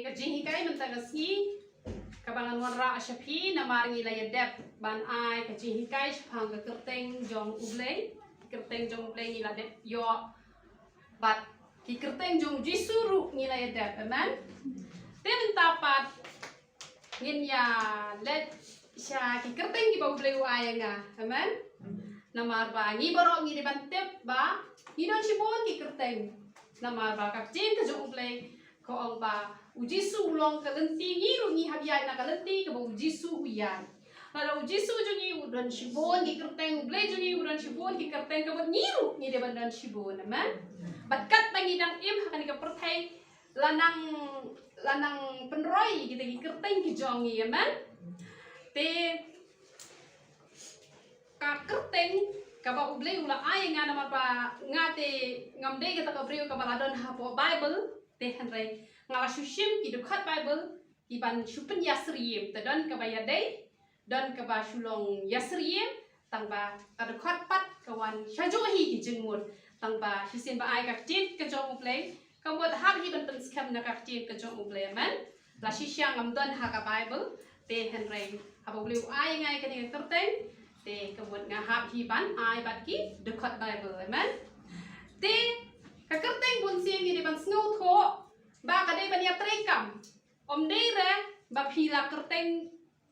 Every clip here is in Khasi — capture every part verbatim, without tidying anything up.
Ka jinghikai mynta ka sngi kaba ngan wanrah sha phi, namar ngi la ïadep ban ai ka jinghikai shaphang ka kyrteng jong U Blei. Kyrteng jong U Blei ngi la dep ïoh, bad ki kyrteng jong U Jisu ruh ngi la ïadep. Amen. Te mynta pat ngin ïa leit sha ki kyrteng kiba U Blei u ai ïa nga. Amen. Namar ba ngi baroh ngi dei ban tip ba ngi don shibun ki kyrteng. Namar ba ka ktien ka jong U Blei ka ong ba U Jisu u long ka lynti, ngi ruh ngi hap ïaid na ka lynti kaba U Jisu u ïaid. Lada U Jisu jong ngi u don shibun ki kyrteng, U Blei jong ngi u don shibun ki kyrteng, ka mut ngi ruh ngi dei ban don shibun. Amen. Bad katba ngi dang im ha kane ka pyrthei, la nang, la nang pynroi kita ki kyrteng ki jong ngi. Amen. Te ka kyrteng kaba U Blei u la ai ïa nga, namar ba nga te ngam dei kata ka briew kaba la don hapoh Bible, te hynrei nga la shu shim ki dkhot Bible kiban shu pynïasyriem. Te don kaba ïadei, don kaba shu long ïasyriem, tang ba ka dkhot pat ka wan shajuh hi ki jingmut. Tang ba shisien ba ai ka ktien ka jong U Blei, ka mut hap hi ban pynskhem na ka ktien ka jong U Blei. Amen. La shisha ngam don ha ka Bible, te hynrei haba U Blei u ai nga ïa kane ka kyrteng, te ka mut nga hap hi ban ai bad ki dkhot Bible. Amen. Te ka kyrteng bunsien ngi dei ban sngewthuh ba ka dei ban ïatreikam. Ym dei re ba phi la kyrteng,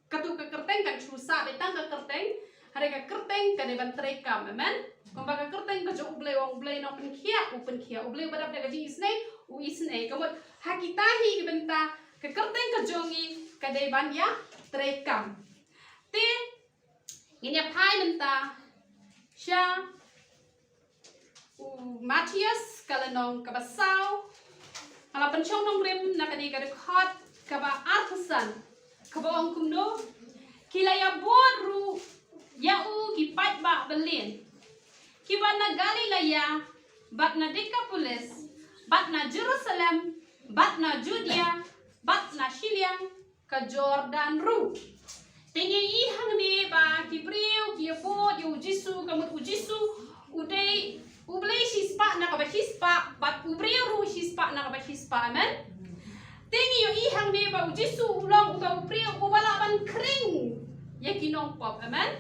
katu ka kyrteng kan shu sah dei tang ka kyrteng, hynrei ka kyrteng ka dei ban treikam. Amen. Kumba ka kyrteng ka jong U Blei, ong U Blei nongpynkhiah, u pynkhiah, U Blei uba dap da ka jingisynei, u isynei. Ka mut ha kita hi ki bynta ka kyrteng ka jong ngi ka dei ban ïatreikam. Te ngin ïa phai mynta sha u Mathaios ka lynnong kaba saw. Nga la pynshong nongrim na kane ka dkhot kaba arphew san, kaba ong kumno: Ki la ïabud ruh ïa u ki paidbah balieh kiba na Galilaia, bad na Dekapolis, bad na Jerusalem, bad na Judia, bad na shiliang ka Jordan ruh. Te ngi i hangne ba ki briew ki ïabud ïa U Jisu, ka mut U Jisu u dei U Blei shispah na kaba shispah, bad u briew ruh shispah na kaba shispah. Amen. Te ngi ïohi hangne ba U Jisu u long uta u briew uba lah ban khring ïa ki nongpop. Amen.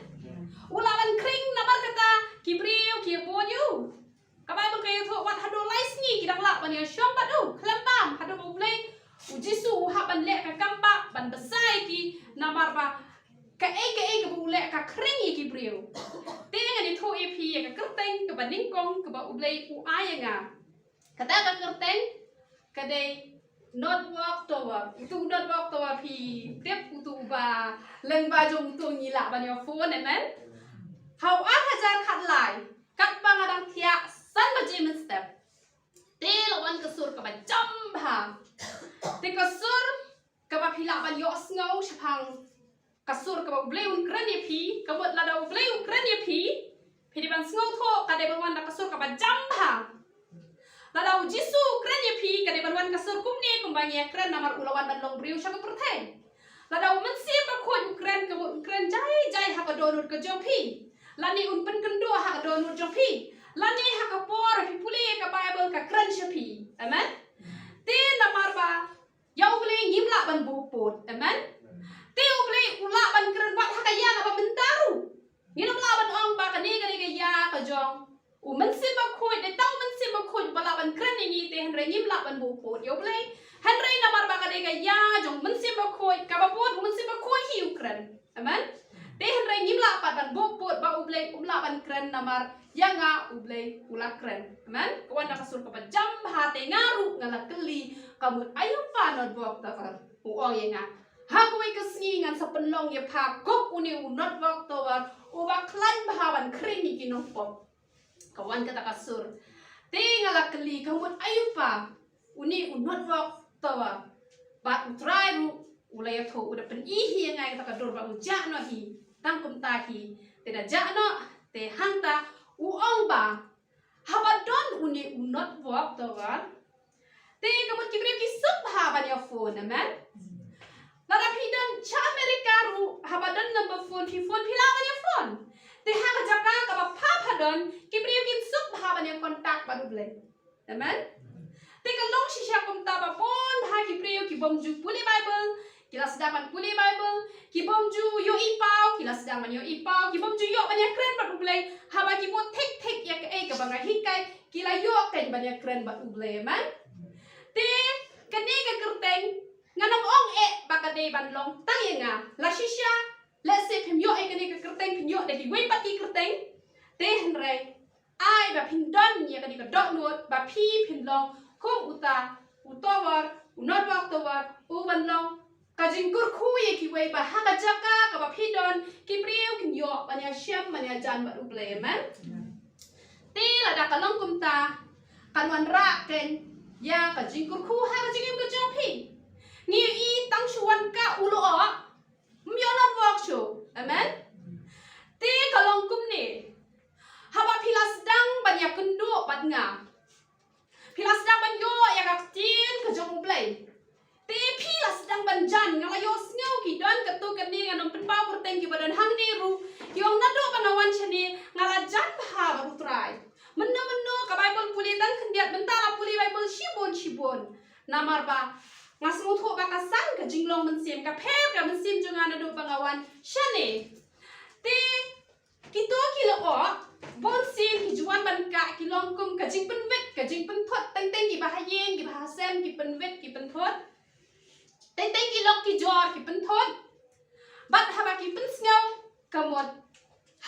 U lah ban khring namar kata ki briew ki ïabud ïa u. Ka Bible ka ïathuh wat haduh lai sngi ki dang lah ban ïashong bad u khlem bam, haduh ba U Blei, U Jisu u hap ban leh ka kam ba ban bsa ïa ki, namar ba kaei kaei kaba u leh ka khring ïa ki briew. Te ngan ïathuh ïa phi ïa ka kyrteng kaba nyngkong kaba U Blei u ai ïa nga. Kata ka kyrteng ka dei Northwalk Tower. Utu Northwalk Tower phi tip, utu uba lyngba jong utu ngi lah ban ïa phone. Amen. Ha u ar hajar khatlai, katba nga dang thiah san baje mynstep, te la wan ka sur kaba jam bha. Te ka sur kaba phi lah ban ïohsngew shaphang ka sur kaba U Blei un kren ïa phi, ka mut lada U Blei u kren ïa phi, phi dei ban sngewthuh ka dei ban wan da ka sur kaba jam bha. Lada U Jisu u kren ïa phi, ka dei ban wan ka sur kumne kumba ngi ïakren, namar u la wan ban long briew sha ka pyrthei. Lada U Mynsiem Bakhuid u kren, ka mut un kren jai jai ha ka dohnud ka jong phi, lane un pynkynduh ha ka dohnud jong phi, lane ha ka por phi pule ïa ka Bible ka kren sha phi. Amen. Te namar ba ïa U Blei ngim lah ban buh pud. Amen. Te U Blei u lah ban kren wat ha ka ïa kaba mynta ruh. Ngim lah ban ong ba kane ka dei ka ïa ka jong U Mynsiem Bakhuid, dei tang U Mynsiem Bakhuid uba lah ban kren ïa ngi, te hynrei ngim lah ban buh pud ïa U Blei. Hynrei namar ba ka dei ka ïa jong U Mynsiem Bakhuid, kaba bud U Mynsiem Bakhuid hi u kren. Amen. Te hynrei ngim lah pat ban buh pud ba U Blei um lah ban kren, namar ïa nga U Blei u la kren. Amen. Ka wan da ka sur kaba jam bha, te nga ruh nga la kylli, ka mut, aïu pa Northwalk Tower? U ong ïa nga, ha kawei ka sngi ngan sa pynlong ïa pha kum une u Northwalk Tower uba khlaiñ bha ban khring ïa ki nongpop. Ka wan kata ka sur. Te nga la kylli, ka mut, aïu pa une u Northwalk Tower? Bad U Trai ruh u la ïathuh, u da pyni hi ïa nga ïa kata ka dur ba u jah noh hi. Tang kumta hi, te da jah noh, te hangta u ong ba haba don une u Northwalk Tower, te ka mut ki briew ki suk bha ban ïa phone. Amen. Lada phi don sha America ruh, haba don number phone phi phone, phi lah ban ïa phone. Te ha ka jaka kaba pha pha don, ki briew kin suk bha ban ïa contact bad U Blei. Amen. Te ka long shisha kumta ba bun bha ki briew ki bym ju pule Baibl, ki la sdang ban pule Baibl, ki bym ju ïohi paw, ki la sdang ban ïohi paw, ki bym ju ïoh ban ïakren bad U Blei, haba ki mut thik thik ïa kaei kaba nga hikai, ki la ïoh kein ban ïakren bad U Blei, amen. Te kane ka kyrteng, ngan ym ong eh ba ka dei ban long tang ïa nga, la shisha, lehse phim ïoh ïa kane ka kyrteng, phin ïoh da kiwei pat ki kyrteng, te hynrei ai ba phin don ïa kane ka dohnud ba phi phin long kum uta u Tower, u Norwalk Tower, u ban long ka jingkyrkhu ïa kiwei ba ha ka jaka kaba phi don ki briew kin ïoh ban ïashem ban ïajan bad U Blei, amen. Te lada ka long kumta, kan wanrah kein ïa ka jingkyrkhu ha ka jingim ka jong phi. Ngi ïohi tang shu wan kah u lyoh, ym ïoh Norwalk shuh, amen. Te ka long kumne, haba phi la sdang ban ïakynduh bad nga, phi la sdang ban ïoh ïa ka ktien ka jong U Blei, te phi la sdang ban jan. Nga la ïohsngew ki don katto katne, ngan ym pynpaw kyrteng, kiba don hangne ruh, ki ong naduh ba nga wan shane nga la jan bha bad U Trai. Mynno mynno ka Baibl pule tang khyndiat, mynta la pule Baibl shibun shibun. Namar ba nga sngewthuh ba ka san ka jinglong mynsiem, ka pher ka mynsiem jong nga naduh ba nga wan shane. Te kito ki lyoh, bunsien ki ju wan ban kah, ki long kum ka jingpynwit, ka jingpynthut, teng teng kiba ha ïing kiba ha sem ki pynwit ki pynthut. Teng teng ki lok ki jor ki pynthut. Bad haba ki pynsngew, ka mut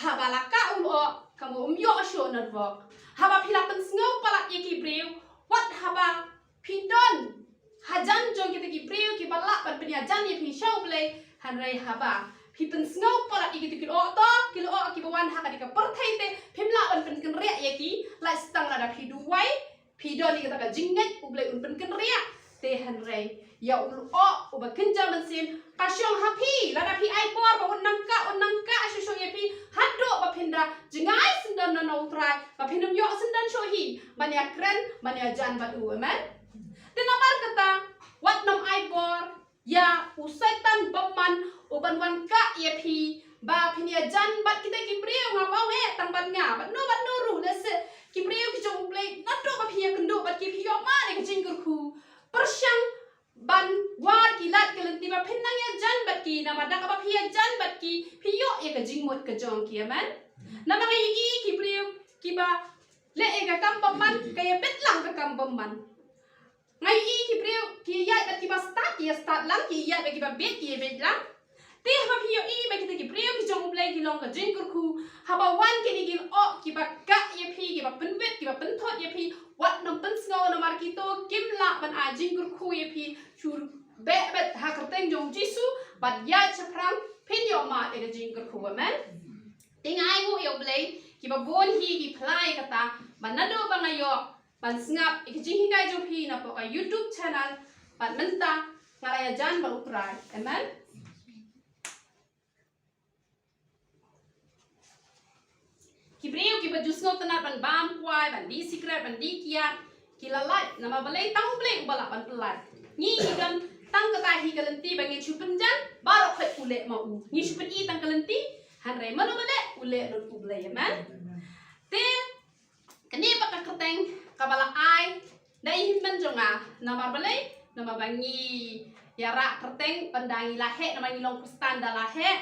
haba la kah u lyoh, ka mut ym ïoh shuh Norwalk. Haba phi la pynsngew palat ïa ki briew, wat haba phi don hajan jong kita ki briew kiba lah ban pynïajan ïa phi sha U Blei, hynrei haba phi pynsngew palat ïa kita ki lyoh, to ki lyoh kiba wan ha kane ka pyrthei, te phim lah ban pynkynriah ïa ki, lait tang lada phi duwai, phi don ïa kata ka jingngeit U Blei un pynkynriah. Te hynrei ïa u lyoh uba kynja mynsiem ka shong ha phi, lada phi ai bor ba un nang kah, un nang kah shuh shuh ïa phi, haduh ba phin da jngai syndon na U Trai, ba phin ym ïoh syndon shuh hi ban ïakren, ban ïajan bad u, amen. Te namar kata, wat nang ai bor ïa u Soitan bymman u ban wan kah ïa phi ba phin ïajan bad kita ki briew. Ngam ong eh tang bad nga, bad no bad no ruh, lehse ki briew ki jong U Blei, naduh ba phi ïakynduh bad ki, phi ïoh mad ïa ka jingkyrkhu. Pyrshang ban wad ki lad ki lynti ba phin nang ïajan bad ki, namar da kaba phi ïajan bad ki, phi ïoh ïa ka jingmut ka jong ki, amen. Namar nga ïohi ki briew kiba leh ïa ka kam bymman, ka ïabit lang ka kam bymman. Nga ïohi ki briew ki ïaid bad kiba stad, ki ïastad lang, ki ïaid bad kiba bieit, ki ïabieit lang. Te haba phi ïohi ba kita ki briew ki jong U Blei ki long ka jingkyrkhu, haba wan kine ki lyoh kiba kah ïa phi, kiba pynwit, kiba pynthut ïa phi, wat nang pynsngew, namar kito kim lah ban ai jingkyrkhu ïa phi. Shu beh beit ha kyrteng jong U Jisu bad ïaid shaphrang, phin ïoh mad ïa ka jingkyrkhu, amen. Te nga ainguh ïa U Blei kiba bun hi ki phla ïa kata, ba naduh ba nga ïoh ban sngap ïa ki jinghikai jong phi na poh ka YouTube channel, bad mynta nga la ïajan bad U Trai. Amen. Ki briew kiba ju sngewtynnat ban bam kwai, ban dih sikret, ban dih kiad, ki la lait, namar balei? Tang U Blei uba lah ban pynlait. Ngi ngi don tang kata hi ka lynti ba ngin shu pynjan, baroh khoit u leh ma u. Ngi shu pyni tang ka lynti, hynrei mano ba leh? U leh lut U Blei, amen. Te kane pat ka kyrteng kaba la ai da i hynmen jong nga, namar balei? Namar ba ngi ïarah kyrteng ynda ngi la heh, namar ngi long Khristan da la heh.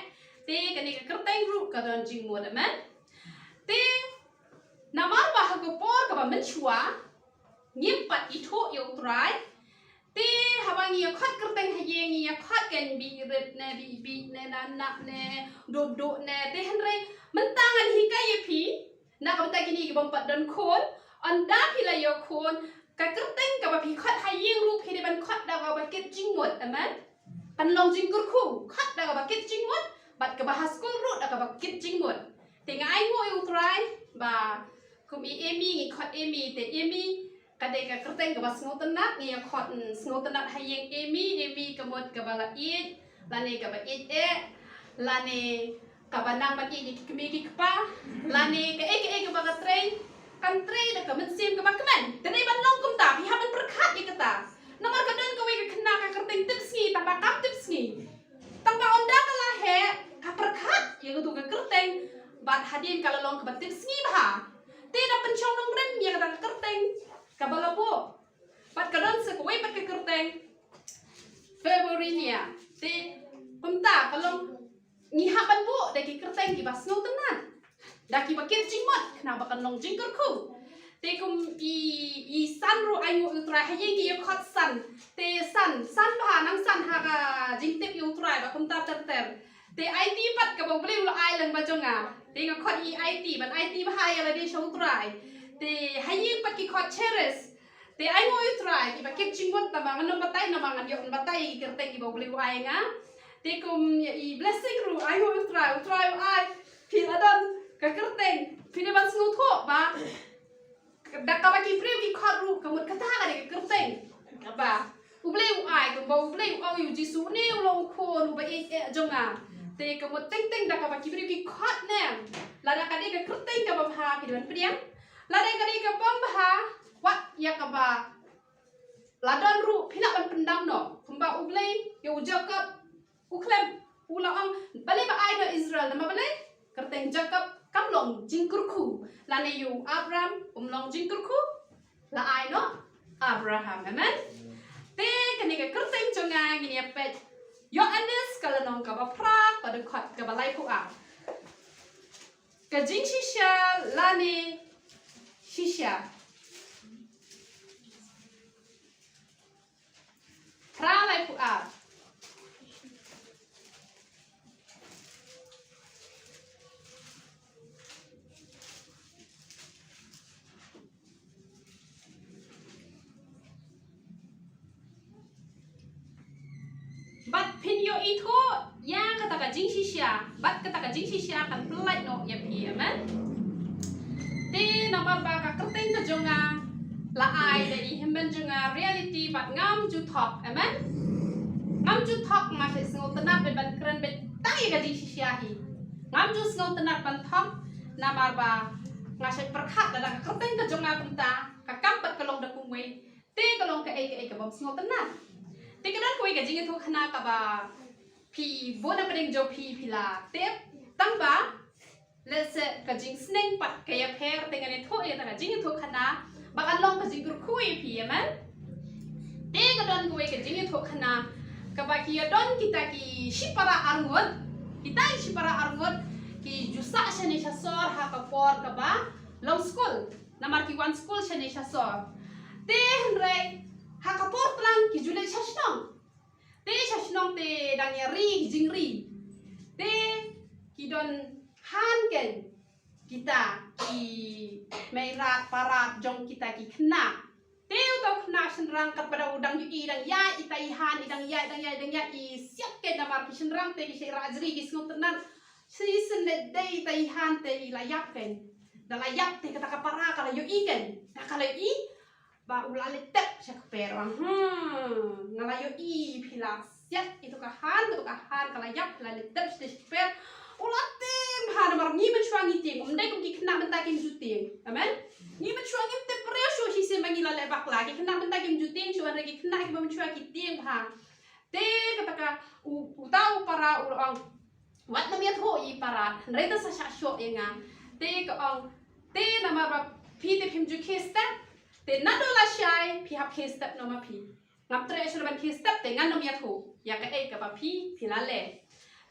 Te kane ka kyrteng ruh ka don jingmut, amen. Te namar ba ha ka por kaba mynshuwa ngim pat ithuh ïa U Trai, te haba ngi ïa khot kyrteng ha ïing, ngi ïa khot kein Birit ne, Bibih ne, Nanak ne, Dukduk ne. Te hynrei mynta ngan hikai ïa phi, na ka bynta kine ki bym pat don khun, ynda phi la ïoh khun, ka kyrteng kaba phi khot ha ïing ruh phi dei ban khot da kaba kit jingmut, amen. Kan long jingkyrkhu, khot da kaba kit jingmut, bad kaba ha skul ruh da kaba kit jingmut. Te nga ainguh ïa U Trai ba kum i Amy, ngi khot Amy, te Amy ka dei ka kyrteng kaba sngewtynnat, ngi ïa khot, mm, sngewtynnat ha ïing Amy, Amy ka mut kaba la ïeit, lane kaba ïeit eh, lane kaba nang ban ïeit ïa ki kmie ki kpa, lane kaei kaei kaba ka trei, kan trei da ka mynsiem kaba kmen. Te dei ban long kumta, phi hap ban pyrkhat ïa kata. Namar ka don kawei ka khynnah ka kyrteng Tipsngi, tang ba kam tipsngi. Tang ba ynda ka la heh, ka pyrkhat ïa katu ka kyrteng, bad hadien ka la long kaba tipsngi bha. Te da pynshong nongrim ïa kata ka kyrteng kaba la buh. Pat ka don sa kawei pat ka kyrteng Favorinea. Te kumta ka long ngi hap ban buh da ki kyrteng kiba sngewtynnat, da kiba kit jingmut, khnang ba kan long jingkyrkhu. Te kum i, i san ruh ainguh ïa u Trai, ha ïing ki ïa khot san. Te san, san bha, nang san ha ka jingtip ïa u Trai ba kumta ter ter. Te aiti pat kaba U Blei u la ai lang ba jong nga. Te nga khot i aiti, ban aiti bha ïa lade sha u Trai. Te ha ïing pat ki khot Cheris. Te ainguh ïa u Trai, kiba kit jingmut, namar ngan ym batai, namar ngan ïoh ban batai ïa ki kyrteng kiba U Blei u ai nga. Te kum ïa i Blessing ruh, ainguh ïa u Trai, u Trai u ai. Phi la don ka kyrteng, phi dei ban sngewthuh ba da kaba ki briew ki khot ruh, ka mut kata ka dei ka kyrteng kaba U Blei u ai, kumba U Blei u ong ïa u Jisu, une u long u khun uba ïeit eh jong nga. Te ka mut teng teng da kaba ki briew ki khot ne, lada ka dei ka kyrteng kaba bha, phi dei ban pdiang. Lada ka dei kaba ym bha, wat ïa kaba la don ruh phi lah ban pyndam noh. Kumba U Blei ïa u Jakob u khlem, u la ong, balei ba ai noh Israel, namar balei? Kyrteng Jakob kam long jingkyrkhu. Lane ïa u Abram um long jingkyrkhu, la ai noh Abraham. Amen. Te kane ka kyrteng jong nga ngin ïa peit Ïoannis ka lynnong kaba phra, ka dkhot kaba laiphew ar. Ka jingshisha lane shisha. Phra laiphew ar. Bad phin ïoh-ithuh ïa kata ka jingshisha, bad kata ka jingshisha kan pyllait noh ïa phi. Amen. Te namar ba ka kyrteng ka jong nga la ai da i hynmen jong nga Reality bad ngam ju thok. Amen. Ngam ju thok, nga shu sngewtynnat bad ban kren bad tang ïa ka jingshisha hi. Ngam ju sngewtynnat ban thok namar ba nga shu pyrkhat lada ka kyrteng ka jong nga kumta, ka kam pat ka long da kumwei, te ka long kaei kaei ka bym sngewtynnat. Te ka don kawei ka jingïathuhkhana kaba phi bun na pdeng jong phi phi la tip, tang ba lehse ka jingsneng pat ka ïapher, te ngan ïathuh ïa kata ka jingïathuhkhana ba kan long ka jingkyrkhu ïa phi. Amen. Te ka don kawei ka jingïathuhkhana kaba ki ïadon kita ki shipara arngut, kita ki shipara arngut ki ju sah shane shasor ha ka por kaba long skul. Namar ki wan skul shane shasor. Te hynrei ha ka por tlang ki ju leit sha shnong. Te sha shnong te dang ïa ri ki jingri. Te ki don han ken kita ki meirat parat jong kita ki khynnah. Te uta u khynnah shynrang katba da u dang ïohi dang ïaid ita i han, i dang ïaid, dang ïaid, dang ïaid, i siat ken namar ki shynrang te ki shait rah jri, ki sngewtynnat. Shisien leit dei ita i han te i la ïap ken. Da la ïap te kata ka para ka la ïohi ken. Da ka la ïohi ba u la leit tep sha kper, ba, hmm, nga la ïohi phi la siat ito ka han, kato ka han ka la ïap, phi la leit tep sha kper. U la tieng bha namar ngi mynshuwa ngi tieng, ym dei kum ki khynnah mynta kim ju tieng. Amen. Ngi mynshuwa ngim tip briew shuh shisien ba ngi la leh bakla, ki khynnah mynta kim ju tieng shuh, hynrei ki khynnah kiba mynshuwa ki tieng bha. Te kata ka u, uta u para u la ong, wat nym ïathuh ïa i para, hynrei te sa shah shoh ïa nga. Te ka ong, te namar ba phi te phim ju khie step, te naduh lashai phi hap khie step noh ma phi. Ngam treh shuh ban khie step, te ngan nym ïathuh ïa kaei kaba phi phi la leh.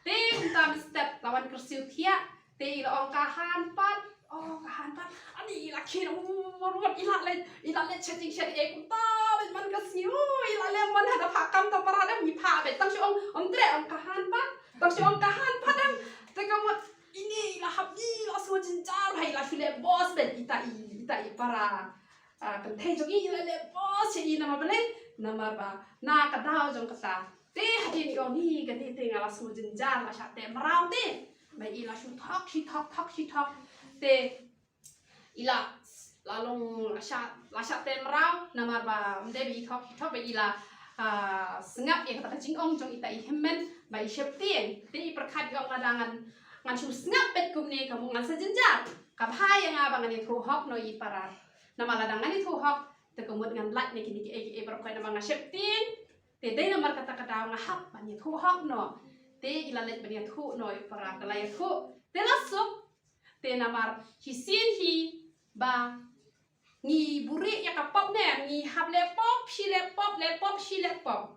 Te kumta mynstep la wan kyrsiew thiah, te i la ong ka han pat. Oh, ka han pat. Ani i la khie, oh, ruh i la leh, i la leh sha jingshet, eh, kumta bad man ka sngi, oh, i la leh man ha da phah kam ta para dang i phah bad tang shu ong, ong treh ong ka han pat. Tang shu ong ka han pat dang. Te ka mut ine i la hap, i la sngewjynjar bha, i la shu leh bos bad ita i, ita i para. Ah, kynthei jong i, i la leh bos sha i namar balei? Namar ba na ka daw jong kata. Te hadien i ong ni kane te nga la sngewjynjar, la shah teh mraw te. Ba i la shu thok, shi thok, thok, shi thok. Te i la, la long la shah, la shah teh mraw namar ba ym dei ba i thok, shi thok, ba i la, ah, sngap ïa kata ka jingong jong ita i hynmen ba i sheptieng. Te i pyrkhat i ong lada ngan, ngan shu sngap bad kumne ka mut ngan sa jynjar. Ka bha ïa nga ba ngan ïathuh hok noh ïa i para. Namar lada ngan ïathuh hok, te ka mut ngan lait na kine kiei kiei baroh kawei namar nga sheptieng. Te dei namar kata ka daw nga hap ban ïathuh hok noh. Te i la leit ban ïathuh noh ïa u para, ka la ïathuh. Te la suk. Te namar shisien hi ba ngi buhrieh ïa ka pop ne, ngi hap leh pop, shi leh pop, leh pop, shi leh pop.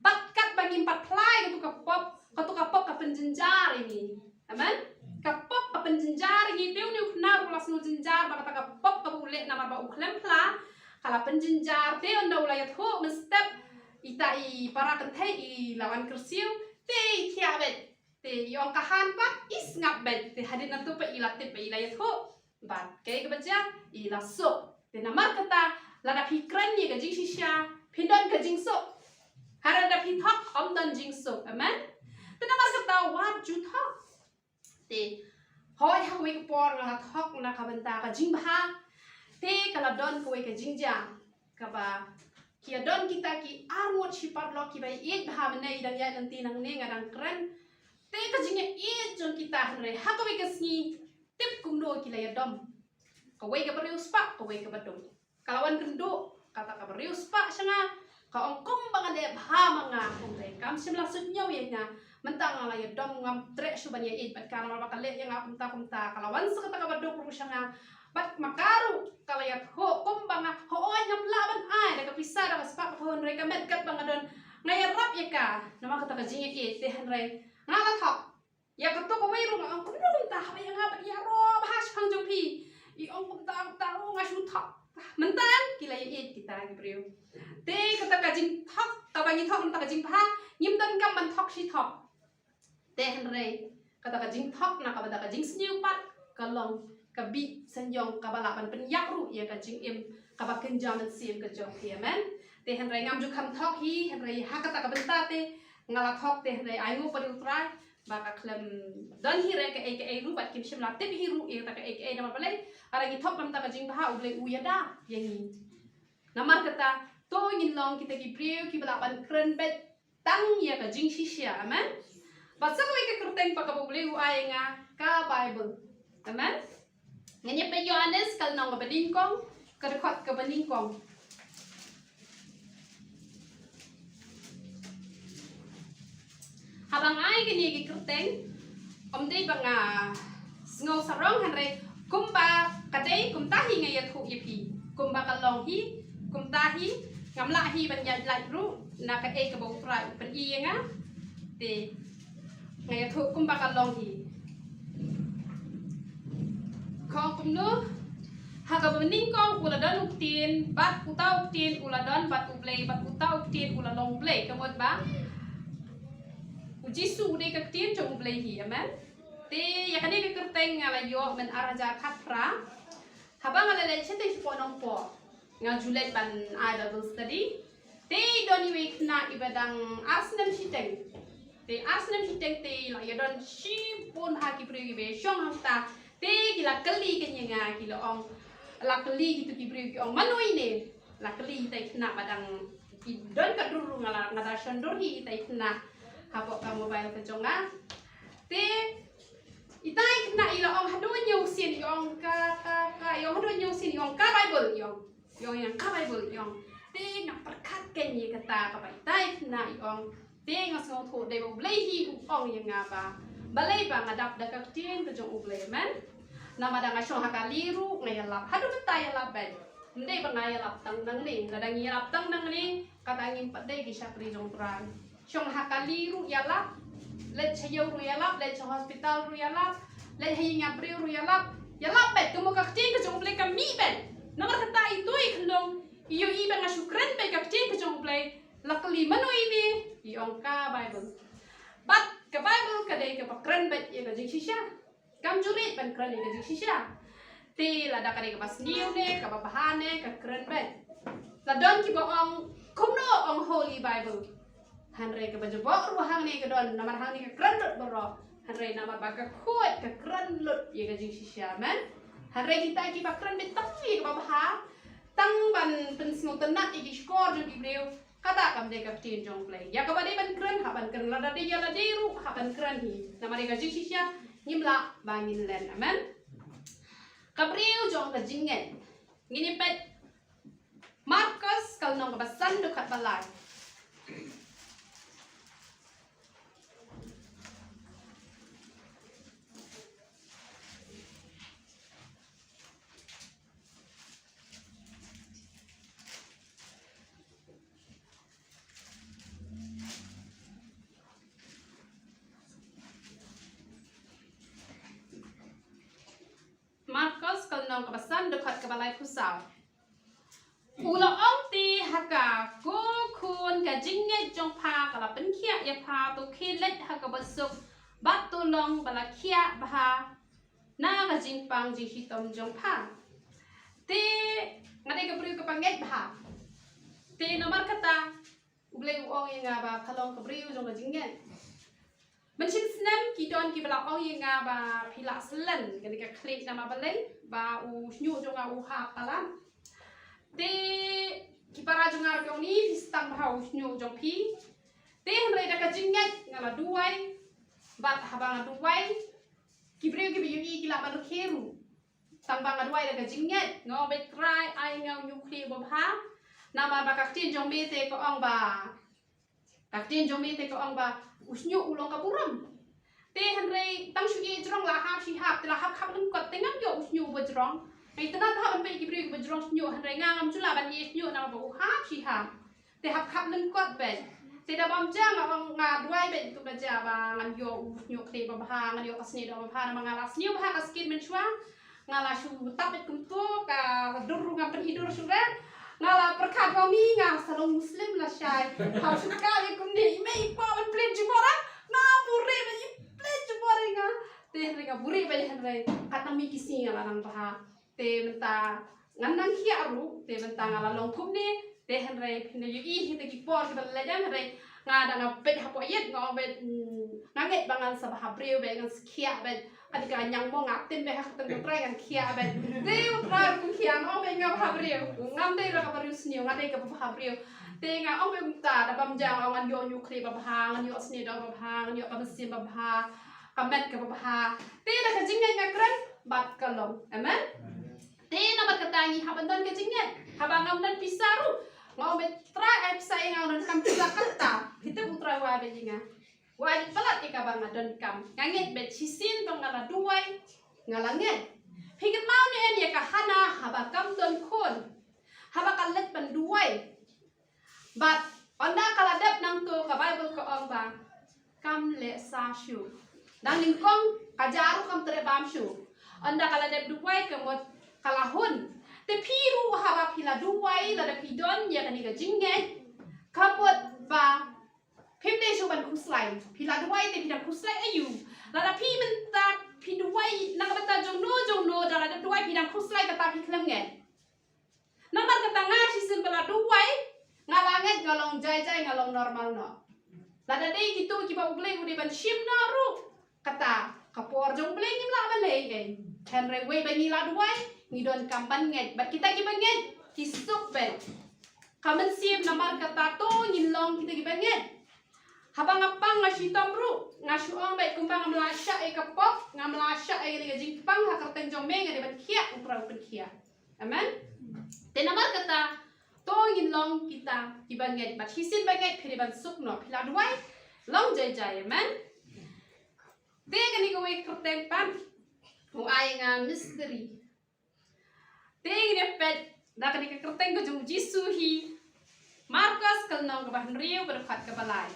Bad katba ngim pat phla ïa katu ka pop, katu ka pop ka pynjynjar ïa ngi. Amen. Ka pop ka pynjynjar ïa ngi, te une u khynnah ruh u la sngew jynjar ba kata ka pop kaba u leh namar ba u khlem phla ka la pynjynjar, te ynda u la ïathuh mynstep ita i para kynthei i la wan kyrsiew, te i thiah beit. Te i ong ka han pat i sngap beit, te hadien nangta pat i la tip ba i la ïathuh. Bad kaei kaba jia, i la suk. Te namar kata, lada phi kren ïa ka jingshisha, phin don ka jingsuk. Hynrei lada phi thok, ym don jingsuk. Amen. Te namar kata wat ju thok. Te hooid, ha kawei ka por nga la thok na ka bynta ka jingbha. Te ka la don kawei ka jingjia kaba ki ïa don kita ki arngut shi paralok kiba ïeit bha mynne, i dang ïaid lynti nangne, nga dang kren. Te ka jingïeit jong kita, hynrei ha kawei ka sngi, tip kumno ki la ïadom. Kawei kaba riewspah, kawei kaba duk. Ka la wan kynduh kata kaba riewspah sha nga, ka ong kumba nga leh bha ma nga, hynrei kam shym la suidñiew ïa nga. Mynta nga la ïadom, ngam treh shuh ban ïaieit bad ka namar ba ka leh ïa nga kumta kumta. Ka la wan sa kata kaba duk ruh sha nga. Bad ma ka ruh ka la ïathuh kumba nga, hooid, ngam lah ban ai da ka pisa, da ka spah ka phew, hynrei ka met katba nga don, nga ïarap ïa ka namar kata ka jingïaieit. Te hynrei nga la thok. Ïa kato kawei ruh nga ong kumno kumta, haba ïa nga bad ïaroh bha shaphang jong phi. I ong kumta kumta ruh nga shu thok. Mynta ki la ïaieit kita ki briew. Te kata ka jingthok, kaba ngi thok mynta ka jingbha, ngim donkam ban thok shi thok. Te hynrei kata ka jingthok na ka bynta ka jingsniew pat ka long ka bih synñiang kaba lah ban pynïap ruh ïa ka jingim kaba kynja mynsiem ka jong phi. Amen. Te hynrei ngam ju kham thok hi, hynrei ha kata ka bynta te nga la thok, te hynrei ai nguh pat ïa U Trai ba ka khlem don hi re kaei kaei ruh, bad kim shym la tip hi ruh ïa kata kaei kaei. Namar balei? Haba ngi thok na ka bynta ka jingbha, U Blei u ïada ïa ngi. Namar kata, to ngin long kita ki briew kiba lah ban kren beit tang ïa ka jingshisha. Amen. Bad sa kawei ka kyrteng pat kaba U Blei u ai ïa nga, ka Baibl. Amen. Ngin ïa peit Ïoannis ka lynnong kaba nyngkong, ka dkhot kaba nyngkong. Haba nga ai kine ki kyrteng, ym dei ba nga sngew sarong, hynrei kumba ka dei kumta hi nga ïathuh ïa phi. Kumba ka long hi, kumta hi, ngam lah hi ban ïaid lait ruh na kaei kaba U Trai u pyni ïa nga. Te nga ïathuh kumba ka long hi. Ka ong kumno? Ha kaba nyngkong u la don U Ktien, bad uta U Ktien u la don bad U Blei, bad uta U Ktien u la long U Blei. Ka mut ba U Jisu u dei ka Ktien jong U Blei hi. Amen. Te ïa kane ka kyrteng nga la ïoh myn ar hajar khatphra. Haba nga la leit shatei shapoh Nongpoh, nga ju leit ban ai Bible study. Te don iwei i khynnah iba dang ar snem shiteng. Te ar snem shiteng te la ïa don shibun ha ki briew iba shong hangta. Te ki la kylli kane ïa nga, ki la ong, la kylli kitu ki briew, ki ong, mano ine? La kylli ita i khynnah ba dang, ki don ka dur ruh, nga la, nga da shon dur hi ita i khynnah hapoh ka mobile ka jong nga. Te ita i khynnah i la ong haduh hynñiew sien, i ong ka, ka, ka, i ong haduh hynñiew sien, i ong ka Baibl, i ong. I ong ïa nga ka Baibl, i ong. Te nga pyrkhat kein ïa kata kaba ita i khynnah i ong. Te nga sngewthuh dei ba U Blei hi u ong ïa nga ba balei ba nga dap da ka Ktien ka jong U Blei, amen. Namar da nga shong ha kali ruh nga ïalap. Haduh mynta ïalap beit. Ym dei ba nga ïalap tang nangne. Lada ngi ïalap tang nangne, kata ngim pat dei ki shakri jong U Trai. Shong ha kali ruh ïalap, leit sha ïew ruh ïalap, leit sha hospital ruh ïalap, leit ha ïing ha briew ruh ïalap. Ïalap beit, kumno ka Ktien ka jong U Blei ka mih beit. Namar kata ito i khyndew i ïohi ba nga shu kren beit ka Ktien ka jong U Blei. La kylli mano ine, i ong ka Baibl. Bad ka Baibl ka dei kaba kren beit ïa ka jingshisha. Kam ju rit ban kren ïa ka jingshisha. Te lada ka dei kaba sniew ne kaba bha ne, ka kren beit. La don kiba ong kumno ong Holy Bible. Hynrei kaba jaboh ruh hangne ka don, namar hangne ka kren lut baroh. Hynrei namar ba ka khuid ka kren lut ïa ka jingshisha, amen. Hynrei kita kiba kren beit tang ïa kaba bha, tang ban pynsngewtynnat ïa ki shkor jong ki briew, kata kam dei ka Ktien jong U Blei. Ïa kaba dei ban kren, hap ban kren, lada dei ïa lade ruh, hap ban kren hi. Namar ïa ka jingshisha ngim lah ba ngin len. Amen. Ka briew jong ka jingngeit. Ngin ïa peit Markos ka lynnong kaba san, dkhot ba lai. Laiphew saw. U la ong te ha ka, ko khun, ka jingngeit jong pha ka la pynkhiah ïa pha, to khie leit ha kaba suk bad to long ba la khiah bha na ka jingpang jingshitom jong pha. Te nga dei ka briew kaba ngeit bha. Te namar kata U Blei u ong ïa nga ba pha long ka briew jong ka jingngeit. Mynshem snem ki don kiba la ong ïa nga ba phi la slen kane ka khlieh, namar balei ba u shñiuh jong nga u hap palat. Te ki para jong nga ruh ki ong, ni phi sdang bha u shñiuh jong phi. Te hynrei da ka jingngeit nga la duwai. Bad haba nga duwai, ki briew kiba ïohi ki lah ban rkhie ruh. Tang ba nga duwai da ka jingngeit, nga ong, Trai, ai nga u shñiuh khlieh babha. Namar ba ka ktien jong me te ka ong ba, ka ktien jong me te ka ong ba u shñiuh u long ka burom. Te hynrei tang shu ïeh jrong la hap shi hap, te la hap khap lyngkot, te ngam ïoh u shñiuh ba jrong. Nga itynnad hap ban peit ki briew ba jrong shñiuh, hynrei nga ngam ju lah ban ïeh shñiuh namar ba u hap shi hap. Te hap khap lyngkot beit. Te da bam ja nga ong, nga duwai beit, to ba ja ba ngan ïoh u shñiuh khlieh babha, ngan ïoh ka snieh doh babha, namar nga la sniew bha ka skin mynshuwa. Nga la shu tap beit kumto, ka dur ruh ngam pynhidur shuh re. Nga la pyrkhat, nga ong, ni nga sa long Muslim lashai. Hap shu kah beit kumne, i mei i pa ban pynleit jubor, nga buhrieh beit, i pynleit jubor ïa nga. Te hynrei nga buhrieh beit hynrei kat nang mih ki sngi nga la nang bha. Te mynta ngan nang khiah ruh, te mynta nga la long kumne. Te hynrei phin da ïohi hi te ki por kiba la leit, hynrei nga da nga peit hapoh ïit, nga ong beit, mm, nga ngeit ba ngan sa bha briew beit, ngan sa khiah beit. Ka dei ka ñiang mo, nga tim beit ha ka kyrteng U Trai, ngan khiah beit. Te U Trai ruh u khiah, nga ong beit nga bha briew. Ngam dei ruh ka briew sniew, nga dei kaba bha briew. Te nga ong beit mynta da bam ja nga ong ngan ïoh u shñiuh khlieh babha, ngan ïoh snieh doh babha, ngan ïoh ka mynsiem babha, ka met kaba bha. Te da ka jingngeit nga kren bad ka long. Amen. Te namar kata ngi hap ban don ka jingngeit. Haba ngam don pisa ruh, nga ong beit, Trai, ai pisa ïa nga, nga donkam pisa kata. Phi tip U Trai u ai beit ïa nga. U ai beit palat ïa kaba nga donkam. Nga ngeit beit, shisien ba nga la duwai, nga la ngeit. Phi kynmaw ne em ïa ka Hana haba kam don khun, haba ka leit ban duwai? Bad ynda ka la dep nangto, ka Baibl ka ong ba kam leh sa shuh. Dang nyngkong ka ja ruh kam treh bam shuh. Ynda ka la dep duwai ka mut ka la hun. Te phi ruh haba phi la duwai, lada phi don ïa kane ka jingngeit, ka mut ba phim dei shuh ban khuslai. Phi la duwai te phi dang khuslai aïu? Lada phi mynta phi duwai na ka bynta jongno jongno, da la dep duwai phi dang khuslai, kata phi khlem ngeit. Namar kata nga shisien ba la duwai, nga la ngeit, nga long jai jai, nga long normal noh. Lada dei kito kiba U Blei u dei ban shim noh ruh, kata ka por jong U Blei ngim lah ban leh ei ei. Hynrei wei ba ngi la duwai, ngi donkam ban ngeit. Bad kita kiba ngeit ki suk beit. Ka mynsiem, namar kata to ngin long kita kiba ngeit. Haba nga pang nga shitom ruh, nga shu ong beit kumba ngam lah shah ïa ka pop, ngam lah shah ïa kane ka jingpang, ha ka kyrteng jong me nga dei ban khiah, U Trai u pynkhiah. Amen. Te namar kata to ngin long kita kiba ngeit, bad shisien ba ngeit phi dei ban suk noh, phi la duwai, long jai jai. Amen. Te kane kawei ka kyrteng pat u ai nga mystery. Te ngin ïa peit da kane ka kyrteng ka jong U Jisu hi. Markos ka lynnong kaba hynriew, ka dkhot kaba lai.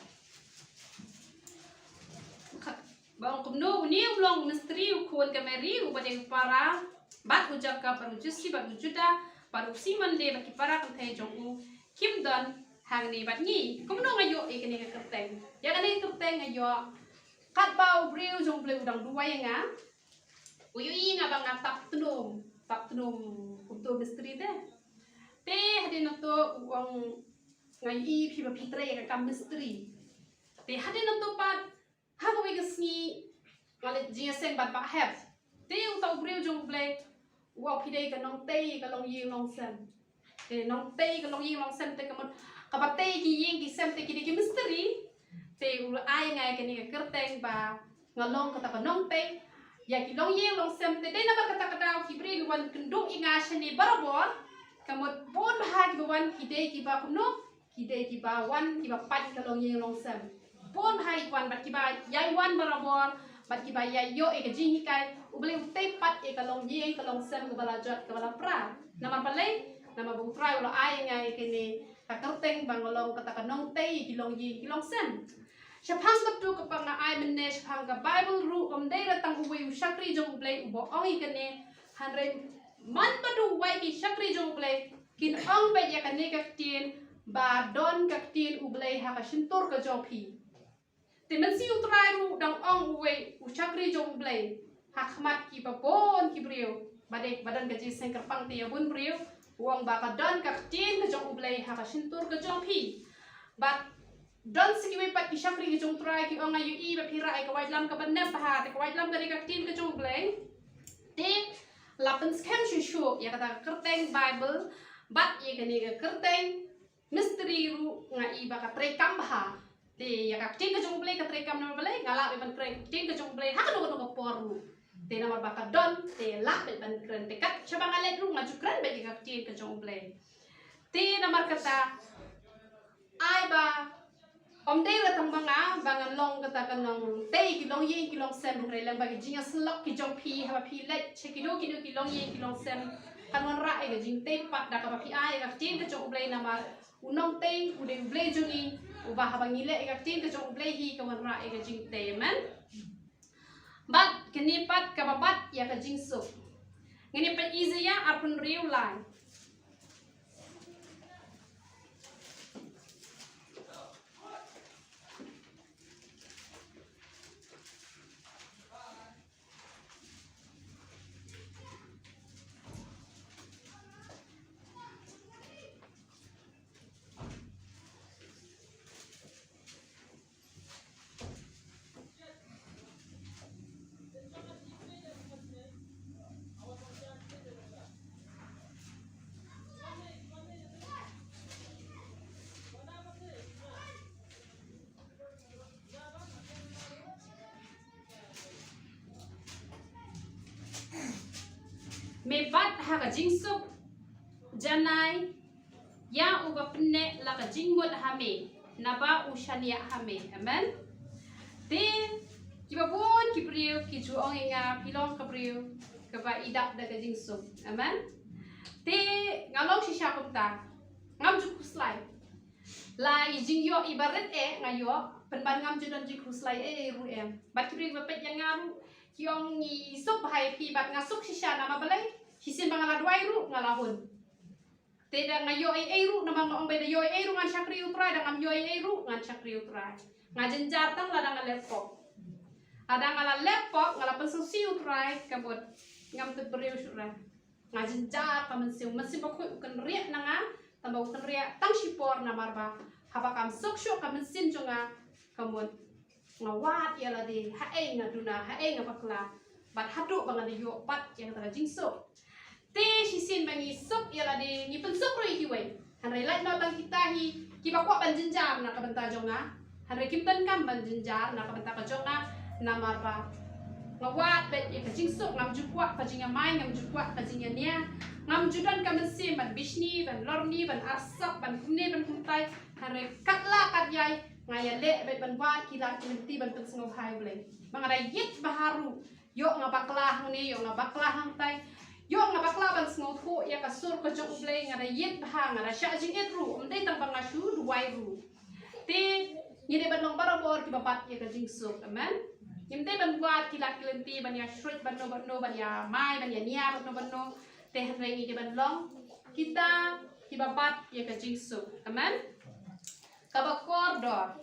Ba ong kumno: Une um long u mystery, u khun ka Mari uba dei u para, bad u Jakob, bad u Jose, bad u Juda, bad u Simon de, bad ki para kynthei jong u kim don hangne bad ngi. Kumno nga ïoh ïa kane ka kyrteng? Ïa kane ka kyrteng nga ïoh katba u briew jong U Blei u dang duwai ïa nga. U ïohi ïa nga ba nga tap tnum, tap tnum kumto mystery te. Te hadien nangto u ong, nga ïohi phi ba phi trei ïa ka kam mystery. Te hadien nangto pat ha kawei ka sngi nga leit jingïaseng bad Bah Hep. Te uta u briew jong U Blei u ong phi dei ka nongtei ka longïing longsem. Te nongtei ka longïing longsem te ka mut kaba tei ki ïing ki sem, te ki dei ki mystery. Te u la ai nga ïa kane ka kyrteng ba nga long kata ka nongtei ïa ki longïing longsem. Te dei namar kata ka daw ki briew ki wan kynduh ïa nga shane barabor. Ka mut bun bha kiba wan ki dei kiba kumno, ki dei kiba wan kiba pait ka longïing longsem. Bun bha ki wan bad kiba ïai wan barabor, bad kiba ïai ïoh ïa ka jinghikai. U Blei u tei pat ïa ka longïing ka longsem kaba la jot kaba la pra. Namar balei? Namar ba U Trai u la ai ïa nga ïa kane ka kyrteng ba nga long kata ka nongtei ïa ki longïing ki longsem. Shaphang katto katba nga ai mynne, shaphang ka Baibl ruh, ym dei re tang uwei u shakri jong U Blei uba ong ïa kane, hynrei Man ba duwai ki shakri jong U Blei kin ong beit ïa kane ka ktien, ba don ka ktien U Blei ha ka shyntur ka jong phi. Te mynta U Trai ruh dang ong uwei u shakri jong U Blei ha khmat kiba bun ki briew, ba dei ba don ka jingseng kyrpang te ïa bun briew, u ong ba ka don ka ktien ka jong U Blei ha ka shyntur ka jong phi. Bad don sa kiwei pat ki shakri ki jong U Trai ki ong, nga ïohi ba phi rah ïa ka waitlam kaba nep bha, te ka waitlam ka dei ka ktien ka jong U Blei. Te la pynskhem shuh shuh ïa kata ka kyrteng Bible bad ïa kane ka kyrteng Mystery ruh nga i ba ka treikam bha. Te ïa ka ktien ka jong U Blei ka treikam namar balei, nga lah beit ban kren ka ktien ka jong U Blei ha kano kano ka por ruh. Te namar ba ka don, te lah beit ban kren. Te kat shaba nga leit ruh nga ju kren beit ïa ka ktien ka jong U Blei. Te namar kata, ai ba ym dei la tang ba nga ba ngan long kata ka nongtei ki longïing ki longsem, hynrei lem ba ki jingïasyllok ki jong phi haba phi leit sha kino kino ki longïing ki longsem, kan wanrah ïa ka jingtei pat da kaba phi ai ïa ka ktien ka jong U Blei namar u nongtei u dei U Blei jong ngi, uba haba ngi leh ïa ka ktien ka jong U Blei hi kan wanrah ïa ka jingtei. Amen. Bad kane pat kaba bat ïa ka jingsuk. Ngin ïa peit Isaïah arphew hynriew lai. Me bat ha ka jingsuk, janai ïa uba pynneh la ka jingmut ha me, naba u shaniah ha me. Amen. Te kiba bun ki briew ki ju ong ïa nga, phi long ka briew kaba i dap da ka jingsuk. Amen. Te nga long shisha kumta, ngam ju khuslai. La i jingïoh iba rit eh nga ïoh, pynban ngam ju don jingkhuslai ei ei ruh em. Bad ki briew kiba peit ïa nga ruh ki ong ngi suk bha ïa phi, bad nga suk shisha namar balei, shisien ba nga la duwai ruh nga la hun. Te da nga ïoh ei ei ruh, namar nga ong ba da ïoh ei ei ruh ngan shakri U Trai, da ngam ïoh ei ei ruh ngan shakri U Trai. Nga jynjar tang lada nga leh pop. Lada nga la leh pop, nga la pynsngewsih U Trai, ka mut ngam tip briew shuh re. Nga jynjar ka mynsiem, mynsiem bakhuid u kynriah na nga, tang ba u kynriah tang shipor namar ba haba kam suk shuh ka mynsiem jong nga, ka mut nga wad ïa lade, haei nga duna, haei nga bakla, bad haduh ba nga da ïoh pat ïa kata ka jingsuk. Te shisien ba ngi suk ïa lade ngi pynsuk ruh ïa kiwei. Hynrei lait noh tang kita hi kiba kwah ban jynjar na ka bynta jong nga. Hynrei kim donkam ban jynjar na ka bynta ka jong nga. Namar ba nga wad beit ïa ka jingsuk, ngam ju kwah ka jingïamai, ngam ju kwah ka jingïania. Ngam ju don ka mynsiem ban bishni, ban lorni, ban arsap, ban kumne ban kumtai. Hynrei katba la katba ïai nga ïaleh beit ban wad ki lad ki lynti ban pynsngewbha ïa U Blei. Ba nga da ïit bha ruh. Ïoh nga bakla hangne, ïoh nga bakla hangtai. Ïoh nga bakla ban sngewthuh ïa ka sur ka jong U Blei, nga da ïit bha, nga da shah jingit ruh, ym dei tang ba nga shu duwai ruh. Te ngi dei ban long barabor kiba bat ïa ka jingsuk. Amen. Ngim dei ban wad ki lad ki lynti ban ïa shrut ban no ban no, ban ïa mai ban ïa nia ban no ban no. Te hynrei ngi dei ban long kita kiba bat ïa ka jingsuk. Amen. Kaba kordor.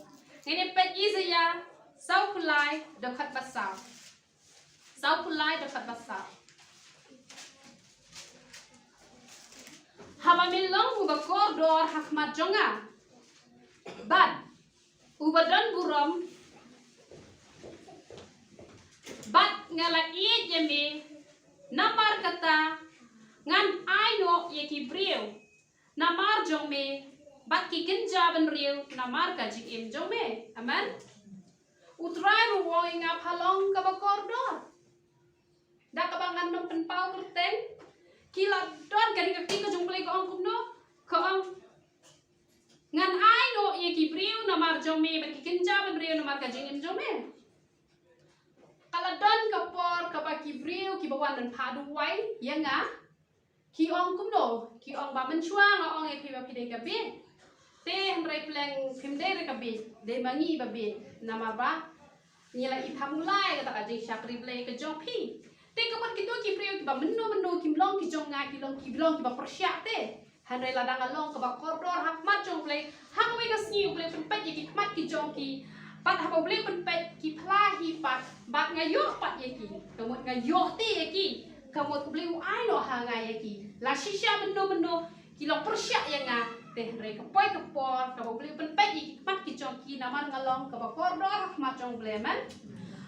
Ngin ïa peit Isaïah sawphew lai dkhot ba saw. Sawphew lai dkhot ba saw. Haba me long uba kordor ha khmat jong nga, bad uba don burom, bad nga la ïeit ïa me, namar kata ngan ai noh ïa ki briew namar jong me, bad ki kynja bynriew namar ka jingim jong me. Amen. U Trai ruh u ong ïa nga pha long kaba kordor. Da kaba ngan nym pynpaw kyrteng, ki la don, kane ka ktien ka jong U Blei ka ong kumno, ka ong, ngan ai noh ïa ki briew namar jong me, bad ki kynja bynriew namar ka jingim jong me. Ka la don ka por kaba ki briew kiba wan ban phah duwai ïa nga, ki ong kumno, ki ong ba mynshuwa nga ong ïa phi ba phi dei ka bieit. Te hynrei pleng phim dei re ka bieit, dei ma ngi ba bieit. Namar ba ngi la i thamulai kata ka jingshakri Blei ka jong phi. Te ka mut kito ki briew kiba mynno mynno kim long ki jong nga, ki long ki long kiba pyrshah te. Hynrei lada nga long kaba kordor ha khmat jong U Blei, ha kawei ka sngi U Blei u pynpeit ïa ki khmat ki jong ki. Bad haba U Blei u pynpeit ki phla hi pat, bad nga ïoh pat ïa ki. Ka mut nga ïoh te ïa ki. Ka mut U Blei u ai noh ha nga ïa ki. La shisha mynno mynno ki long pyrshah ïa nga. Te hynrei ka poi ka por kaba U Blei u pynpeit ïa ki khmat ki jong ki namar nga long kaba kordor ha khmat jong U Blei, amen.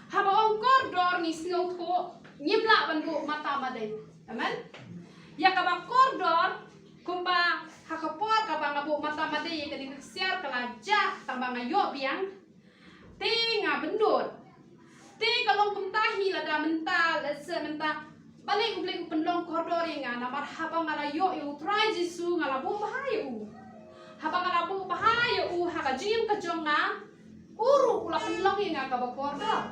Haba ong kordor ngi sngewthuh, ngim lah ban buh mata made. Amen. Ïa kaba kordor, kumba ha ka por kaba nga buh mata made ïa kane ka ksiar ka la jah tang ba nga ïoh biang. Te nga bynnud. Te ka long kumta hi lada mynta, let's say mynta, balei U Blei u pynlong kordor ïa nga, namar haba nga la ïoh ïa U Trai Jisu nga la buh bha ïa u. Haba nga la buh bha ïa u ha ka jingim ka jong nga, u ruh u la pynlong ïa nga kaba kordor.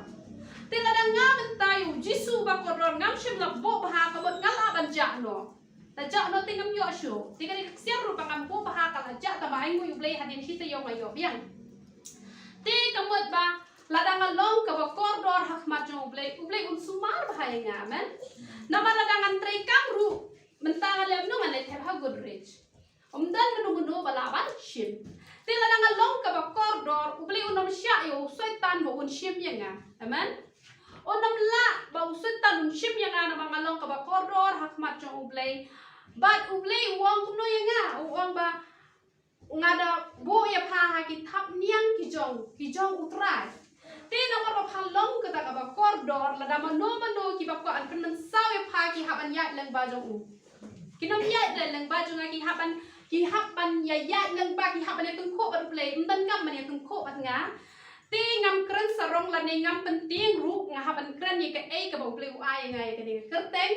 Te lada nga mynta ïa U Jisu ba kordor ngam shym la buh bha, ka mut nga lah ban jah noh. La jah noh te ngam ïoh shuh. Te kane ka ksiar ruh ba ngam buh bha ka la jah tang ba ainguh ïa U Blei hadien shi taïew nga ïoh biang. Te ka mut ba lada nga long kaba kordor ha khmat jong U Blei, U Blei un sumar bha ïa nga, amen. Namar lada ngan treikam ruh, mynta nga leh kumno, ngan leh thep ha Godrej. Ym don mynno mynno ba lah ban shim. Te lada nga long kaba kordor, U Blei un ym shah ïa u Soitan ba un shim ïa nga. Amen. Un ym lah ba u Soitan un shim ïa nga namar nga long kaba kordor ha khmat jong U Blei. Bad U Blei u ong kumno ïa nga, u ong ba nga da buh ïa pha ha ki thapniang ki jong, ki jong U Trai. Te namar ba pha long kata kaba kordor, lada mano mano kiba kwah ban pynmynsaw ïa pha ki hap ban ïaid lyngba jong u. Kin ym ïaid lyngba jong nga, ki hap ban, ki hap ban ïa ïaid lyngba, ki hap ban ïa tyngkhuh bad U Blei, ym donkam ban ïa tyngkhuh bad nga. Te ngam kren sarong lane ngam pyntieng ruh, nga hap ban kren ïa kaei kaba U Blei u ai ïa nga ïa kane ka kyrteng.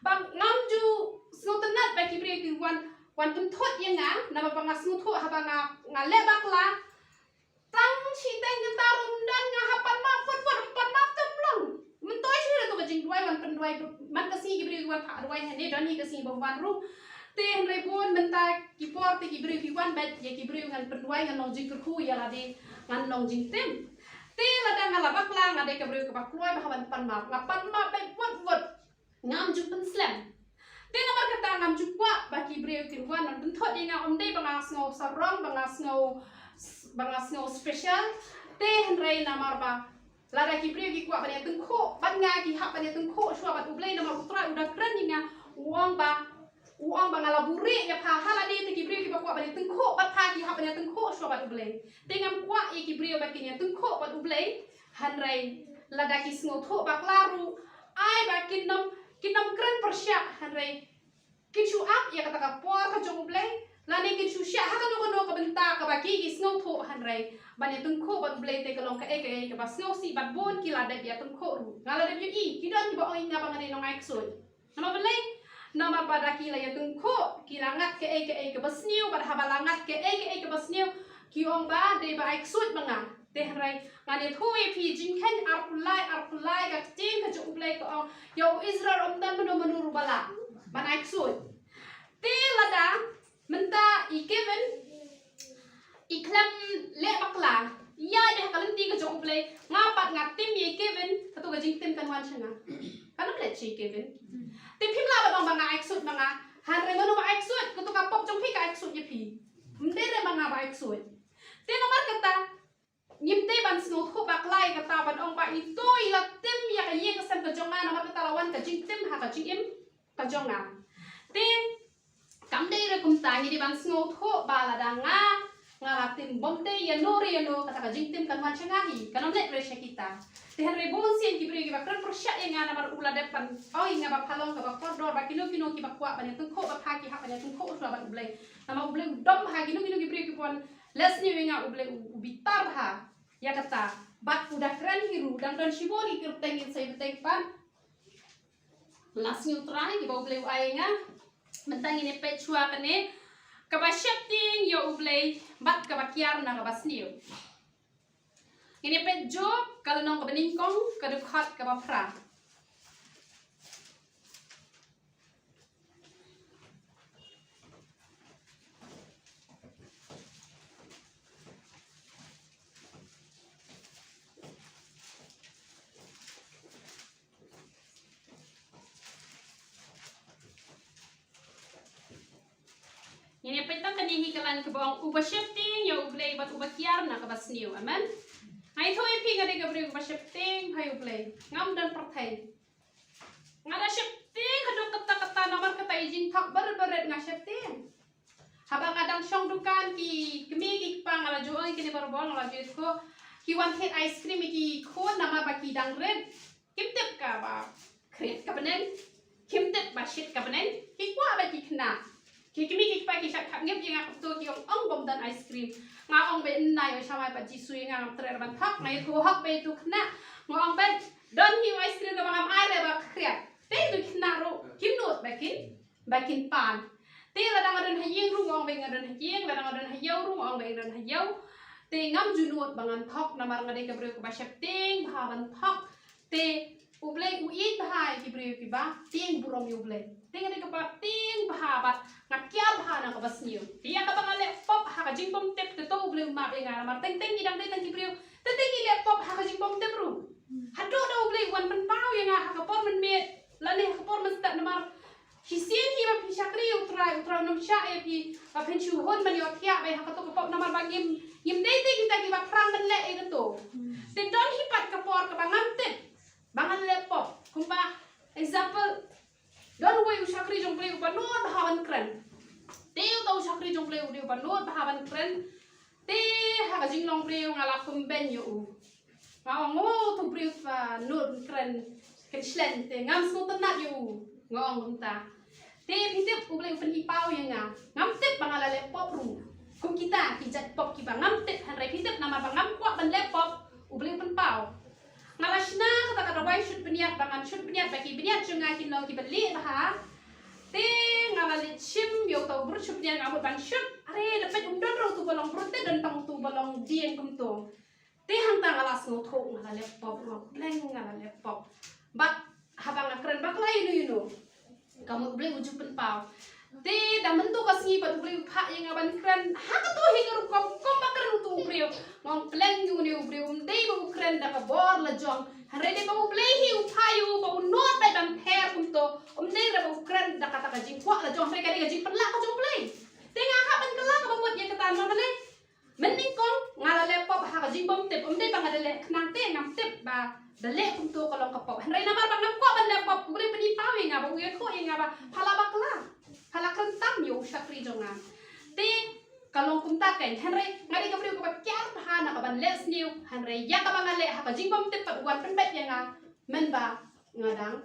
Ba ngam ju sngewtynnat ba ki briew ki wan, wan pynthut ïa nga, namar ba nga sngewthuh haba nga, nga leh bakla. Tang shi teng kynta ruh ym don, nga hap pan map, phut phut ym pan map te ym long. Myntoi shuh ruh to ka jingduwai wan pynduwai, man ka sngi ki briew ki wan phah duwai hangne, don hi ka sngi ba wan ruh. Te hynrei bun mynta ki por te ki briew ki wan beit, ïa ki briew ngan pynduwai, ngan long jingkyrkhu ïa lade, ngan long jingtim. Te lada nga la bakla nga dei ka briew kaba kloi bha ban pan map, nga pan map beit phut phut. Ngam ju pynslem. Te namar kata ngam ju kwah ba ki briew kin wan ban pynthut ïa nga, ym dei ba nga sngew sarong, ba nga sngew, ba nga sngew special. Te hynrei namar ba lada ki briew ki kwah ban ïa tyngkhuh bad nga, ki hap ban ïa tyngkhuh shuwa bad U Blei, namar U Trai u da kren ïa nga, u ong ba, u ong ba nga la buhrieh ïa pha ha lade, te ki briew kiba kwah ban ïa tyngkhuh bad pha ki hap ban ïa tyngkhuh shuwa bad U Blei. Te ngam kwah ïa ki briew ba kin ïa tyngkhuh bad U Blei. Hynrei lada ki sngewthuh bakla ruh, ai ba kin ym, kin ym kren pyrshah, hynrei kin shu ap ïa kata ka por ka jong U Blei, lane kin shu shah ha kano kano ka bynta kaba ki, ki sngewthuh, hynrei ban ïa tyngkhuh bad U Blei te ka long kaei kaei kaba sngewsih bad bun ki la dep ïa tyngkhuh ruh. Nga la dep ïohi, ki don kiba ong ïa nga ba nga dei nong ai ksuid. Namar balei? Namar ba da ki la ïa tyngkhuh, ki la ngat kaei kaei kaba sniew, bad haba la ngat kaei kaei kaba sniew, ki ong ba dei ba ai ksuid ma nga. Te hynrei ngan ïathuh ïa phi, jingkheiñ arphew lai, arphew lai ka ktien ka jong U Blei ka ong, ïa u Israel ym don mano mano ruh ba lah ban ai ksuid. Te lada mynta i Kevin i khlem leh bakla, ïa dei ha ka lynti ka jong U Blei, nga pat nga tim ïa i Kevin, kato ka jingtim kan wan sha nga. Kan ym leh shi i Kevin. Te phim lah ban ong ba nga ai ksuid ma nga. Hynrei mano ba ai ksuid, kato ka pop jong phi ka ai ksuid ïa phi. Ym dei re ma nga ba ai ksuid. Te namar kata, ngim dei ban sngewthuh bakla ïa kata, ban ong ba ito i la tim ïa ka ïing ka sem ka jong nga, namar kata la wan ka jingtim ha ka jingim ka jong nga. Te kam dei re kumta, ngi dei ban sngewthuh ba lada nga, nga la tim bym dei ïano re ïano, kata ka jingtim kan wan sha nga hi, kan ym leit re sha kita. Te hynrei bun sien ki briew kiba kren pyrshah ïa nga namar u la dep ban ong ïa nga ba pha long kaba kordor, ba kino kino kiba kwah ban ïa tyngkhuh bad pha ki hap ban ïa tyngkhuh shuwa bad U Blei. Namar U Blei u dom bha kino kino ki briew kiba wan leh sniew ïa nga, U Blei u, u bitar bha ïa kata. Bad u da kren hi ruh, dang don shibun ki kyrteng, ngin sa ïa bteng pat. La sniew Trai kiba U Blei u ai ïa nga. Mynta ngin ïa peit shuwa kane, kaba sheptieng ïa U Blei bad kaba kiar na kaba sniew. Ngin ïa peit Job, ka lynnong kaba nyngkong, ka dkhot kaba phra. Hi ka lain kaba ong, uba sheptieng ïa U Blei bad uba kiar na kaba sniew. Amen. Nga ïathuh ïa phi, nga dei ka briew kaba sheptieng bha ïa U Blei. Ngam don pyrthei. Nga da sheptieng haduh katta katta, namar kata i jingthok barit barit nga sheptieng. Haba nga dang shong dukan, ki kmie ki kpa, nga la ju ong ïa kine barabor, nga la ju ïathuh, ki wan thied ice cream ïa ki khun namar ba ki dang rit. Kim tip ka ba khriat ka bneng, kim tip ba shit ka bneng, ki kwah ba ki khynnah. Ki kmie ki kpa ki shah khap ngip ïa nga, kumto ki ong, ong bym don ice cream. Nga ong, ba ynda ïoh shamai pat Jisu ïa nga, ngam treh ban thok. Nga ïathuh hok ba ïa uto u khynnah, nga ong, ba don hi u ice cream kaba ngam ai re ba khriat. Te uto u khynnah ruh kim nud ba kin, ba kin pan. Te lada nga don ha ïing ruh nga ong ba nga don ha ïing, lada nga don ha ïew ruh nga ong ba nga don ha ïew. Te ngam ju nud ba ngan thok namar nga dei ka briew kaba sheptieng bha ban thok. Te U Blei u ïeit bha ïa ki briew kiba tieng burom ïa U Blei. Te nga dei kaba tieng bha bad nga kiar bha na kaba sniew. Te ïa kaba nga leh pop ha ka jingbymtip, te to U Blei u map ïa nga namar teng teng ngi dang dei tang ki briew. Te teng ngi leh pop ha ka jingbymtip ruh. Haduh da U Blei u wan pynpaw ïa nga ha ka por mynmiet lane ha ka por mynstep, namar shisien hi ba phi shakri ïa U Trai, U Trai un ym shah ïa phi ba phin shu hun ban ïohthiah beit ha kato ka pop namar ba ngim, ngim dei te kita kiba thrang ban leh ïa kato. Te don hi pat ka por kaba ngam tip ba ngan leh pop. Kumba example, don uwei u shakri jong U Blei uba nud bha ban kren. Te uta u shakri jong U Blei u dei uba nud bha ban kren. Te ha ka jinglong briew nga la khum beiñ ïa u. Nga ong, o, uto u briew ba nud ban kren, kren shlem, te ngam sngewtynnat ïa u. Nga ong kumta. Te phi tip U Blei u pyni paw ïa nga. Ngam tip ba nga la leh pop ruh. Kum kita ki jait pop kiba ngam tip, hynrei phi tip namar ba ngam kwah ban leh pop, U Blei u pynpaw. Nga la shna kata ka dawai shut bniat ba ngan shut bniat ba ki bniat jong nga kin long kiba lieh bha. Te nga la leit shim ïa uta u brut shut bniat, nga mut ban shut. Are, da peit um don ruh uto uba long brut, te don tang uto uba long dieng kumto. Te hangta nga la sngewthuh nga la leh pop, nga pleng nga la leh pop. Bad haba nga kren bakla ïano ïano, ka mut U Blei u ju pynpaw. Te da mynta ka sngi bad U Blei u phah ïa nga ban kren ha kato hi ka rukom kumba kren uto u briew. Nga ong pleng ïa une u briew, um dei ba u kren da ka bor la jong. Hynrei dei ba U Blei hi u phah ïa u ba u nud beit ban pher kumto. Um dei re ba u kren da kata ka jingkwah la jong, hynrei ka dei ka jingpynlah ka jong U Blei. Te nga hap ban kylla kaba mut ïa kata, namar balei? Mynnyngkong nga la leh pop ha ka jingbymtip, um dei ba nga da leh khnang te, ngam tip ba da leh kumto ka long ka pop. Hynrei namar ba ngam kwah ban leh pop, U Blei u pyni paw ïa nga, ba u ïathuh ïa nga ba pha lah bakla, pha lah kren tam ïa u shakri jong nga. Te ka long kumta keiñ, hynrei nga dei ka briew kaba kiar bha na ka ban leh sniew, hynrei ïa kaba nga leh ha ka jingbymtip pat u wan pynbeit ïa nga. Mynba nga dang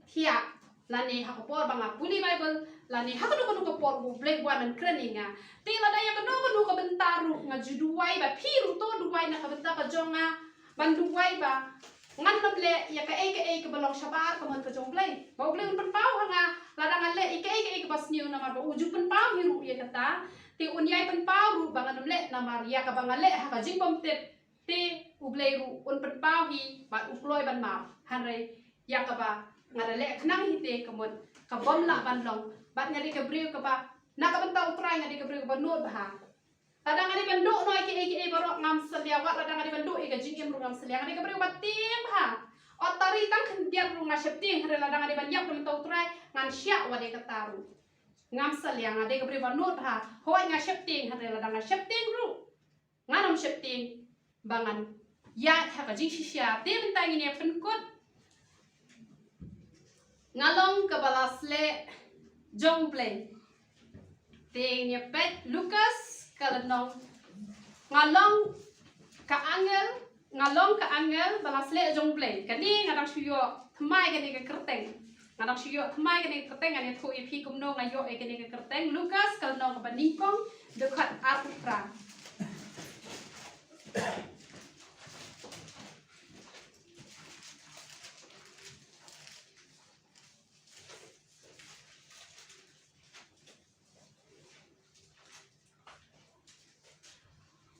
thiah, lane ha ka por ba nga pule Baibl, lane ha kano kano ka por ba U Blei u wan ban kren ïa nga. Te lada ïa kano kano ka bynta ruh nga ju duwai, ba phi ruh to duwai na ka bynta ka jong nga, ban duwai ba ngan ym leh ïa kaei kaei kaba long shabar ka mon ka jong U Blei, ba U Blei un pynpaw ha nga lada nga leh ïa kaei kaei kaba sniew, namar ba u ju pynpaw hi ruh ïa kata. Te un ïai pynpaw ruh ba ngan ym leh, namar ïa kaba nga leh ha ka jingbymtip, te U Blei ruh un pynpaw hi bad u kloi ban map. Hynrei ïa kaba nga da leh khnang hi te ka mut ka bym lah ban long. Bad nga dei ka briew kaba, na ka bynta U Trai nga dei ka briew kaba nud bha. Lada nga dei ban duh noh ïa kiei kiei baroh ngam salia, wat lada nga dei ban duh ïa ka jingim ruh ngam salia. Nga dei ka briew ba tieng bha. Ot tari tang khyndiat ruh nga sheptieng, hynrei lada nga dei ban ïap na ka bynta U Trai ngan shah wat ïa kata ruh. Ngam salia, nga dei ka briew ba nud bha. Hooid nga sheptieng, hynrei lada nga sheptieng ruh ngan ym sheptieng ba ngan ïaid ha ka jingshisha. Te mynta ngin ïa pynkut, nga long kaba la sleh jong U Blei. Te ngin ïa peit Lukas ka lynnong. Nga long ka angel, nga long ka angel ba la sleh jong U Blei. Kane nga dang shu ïoh thymmai kane ka kyrteng. Nga dang shu ïoh thymmai kane ka kyrteng, ngan ïathuh ïa phi kumno nga ïoh ïa kane ka kyrteng. Lukas ka lynnong kaba nyngkong, dkhot arphew phra.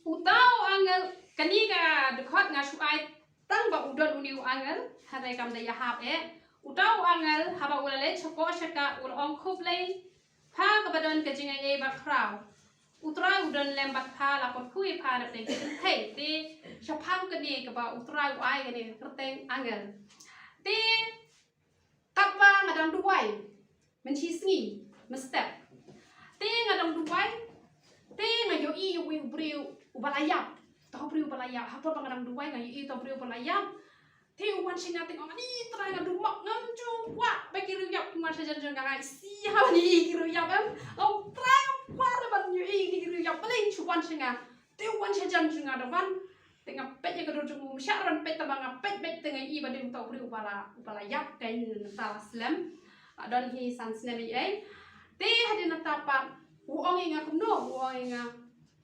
Uta u angel, kane ka dkhot nga shu ai tang ba u don une u angel, hynrei kam da ïahap eh. Uta u angel haba u la leit sha koh sha kah u la ong, khublei pha kaba don ka jingaiei bakhraw. U Trai u don lem bad pha, la kyrkhu ïa pha na pdeng ki kynthei. Te shaphang kane kaba U Trai u ai kane ka kyrteng angel. Te katba nga dang duwai mynshisngi mynstep, te nga dang duwai Te nga ïohi uwei u briew uba la ïap. Uta u briew uba la ïap. Ha por ba nga dang duwai nga ïohi uta u briew uba la ïap. Te u wan sha nga te u ong, "Ani Trai, nga dum mok, ngam ju kwah ba ki riew ïap ki wan sha jan jong nga, nga isih ha ban ïohi ki riew ïap em. Ong Trai, ngam kwah ruh ban ïohi ki riew ïap, balei shu wan sha nga." Te u wan sha jan jong nga da wan. Te nga peit ïa ka dur jong u, mashah ruh ban peit, tangba nga peit beit te nga ïohi ba dei uta u briew uba la, uba la ïap, ka mynta la slem. La don hi san snem ei ei. Te hadien nangta pat u ong ïa nga kumno, u ong ïa nga,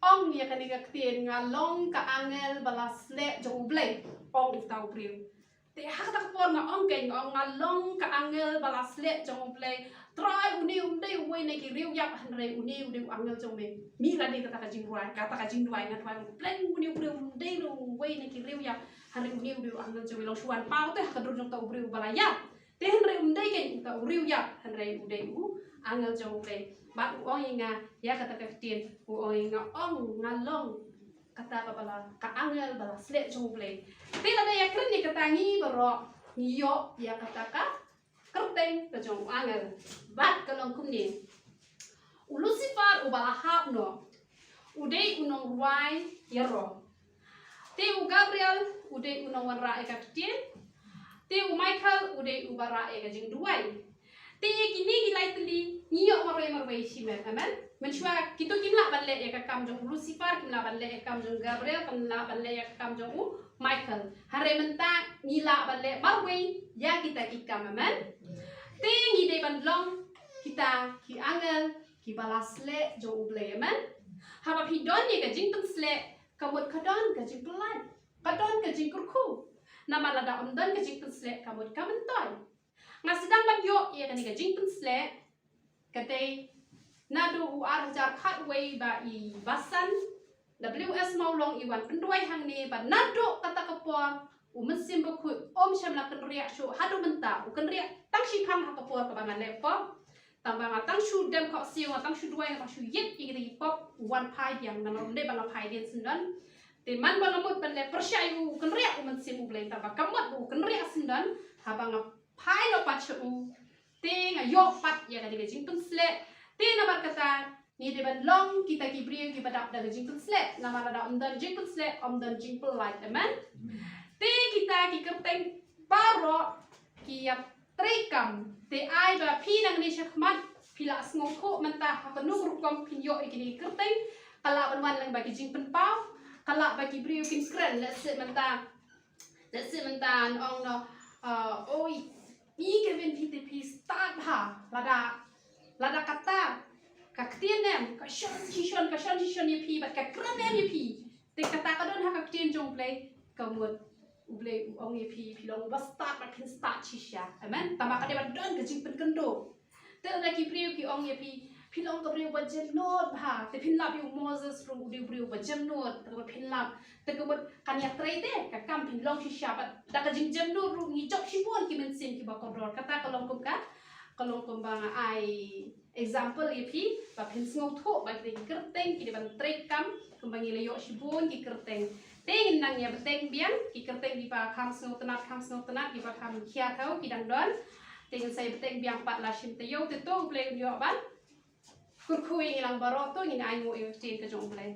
ong ïa kane ka ktien, "Nga long ka angel ba la sleh jong U Blei," ong uta u briew. Te ha kata ka por nga ong kein, nga ong, "Nga long ka angel ba la sleh jong U Blei. Trai, une um dei uwei na ki riew ïap, hynrei une u dei u angel jong me." Mih lade kata ka jingrwai, kata ka jingduwai, nga duwai, "Blei, une u briew um dei ruh uwei na ki riew ïap, hynrei une u dei u angel jong me." Long shu wan paw te ha ka dur jong uta u briew uba la ïap. Te hynrei um dei kein uta u riew ïap, hynrei u dei u angel jong U Blei. Bad u ong ïa nga ïa kata ka ktien, u ong ïa nga, ong, "Nga long kata kaba la, ka angel ba la sleh jong U Blei." Te lada ïakren ïa kata, ngi baroh ngi ïoh ïa kata ka kyrteng ka jong u angel. Bad ka long kumne. U Lucifer uba la hap noh, u dei u nongrwai ïaroh. Te u Gabriel u dei u nongwanrah ïa ka ktien. Te u Michael u dei uba rah ïa ka jingduwai. Te ïa kine ki lai tylli ngi ïoh marwei marwei shimet, amen. Mynshuwa kito kim lah ban leh ïa ka kam jong u Lucifer, kim lah ban leh ïa ka kam jong u Gabriel, kim lah ban leh ïa ka kam jong u Michael. Hynrei mynta ngi lah ban leh marwei ïa kita ki kam, amen. Te ngi dei ban long kita ki angel kiba la sleh jong U Blei, amen. Haba phi don ïa ka jingpynsleh, ka mut ka don ka jingpyllait, ka don ka jingkyrkhu. Namar lada ym don ka jingpynsleh, ka mut ka myntoi. Nga sdang ban ïoh ïa kane ka jingpynsleh ka dei naduh u ar hajar khatwei ba i Basan W S Mawlong i wan pynduwai hangne ba naduh kata ka por u Mynsiem Bakhuid um shym la kynriah shuh haduh mynta, u kynriah tang shiphang ha ka por kaba nga leh pop. Tangba nga tang shu dem khohsiew, nga tang shu duwai, nga tang shu ïit ïa kita ki pop, u wan phai biang, namar um dei ba nga phai dien syndon. Te man ba nga mut ban leh pyrshah ïa u, u kynriah u Mynsiem U Blei, tangba ka mut ba u kynriah syndon, haba nga phai noh pat sha u. Te nga ïoh pat ïa kane ka jingpynsleh. Te namar kata ngi dei ban long kita ki briew kiba dap da ka jingpynsleh. Namar lada ym don jingpynsleh, ym don jingpyllait. Amen. Te kita ki kyrteng baroh ki ïa treikam. Te ai ba phi nangne shakhmat phi la sngewthuh mynta ha kano ka rukom phin ïoh ïa kine ki kyrteng. Ka lah ban wan lyngba ki jingpynpaw, ka lah ba ki briew kin kren, let's say mynta, let's say mynta ngan ong noh, uh, oi, i Kevin, phi te phi stad bha, lada, lada kata ka ktien em ka shon shishon, ka shon shishon ïa phi bad ka kren em ïa phi. Te kata ka don ha ka ktien jong U Blei, ka mut U Blei u ong ïa phi, phi long uba stad bad phin stad shisha. Amen. Tangba ka dei ban don ka jingpynkynduh. Te lada ki briew ki ong ïa phi, phi long ka briew ba jemnud bha, te phin lap ïa u Moses ruh u dei u briew ba jemnud, te ka mut phin lap, te ka mut kan ïatrei te ka kam, phin long shisha bad da ka jingjemnud ruh ngi jop shibun ki mynsiem kiba kordor. Kata ka long kum ka, ka long kumba nga ai example ïa phi ba phin sngewthuh ba kita ki kyrteng ki dei ban treikam kumba ngi la ïoh shibun ki kyrteng. Te ngin nang ïa bteng biang ki kyrteng kiba kham sngewtynnat, kham sngewtynnat, kiba kham khia thaw ki dang don. Te ngin sa ïa bteng biang pat la shim taïew. Te to U Blei un ïoh ban kyrkhu ïa ngi lang baroh. To ngin ai nguh ïa ka ktien ka jong U Blei.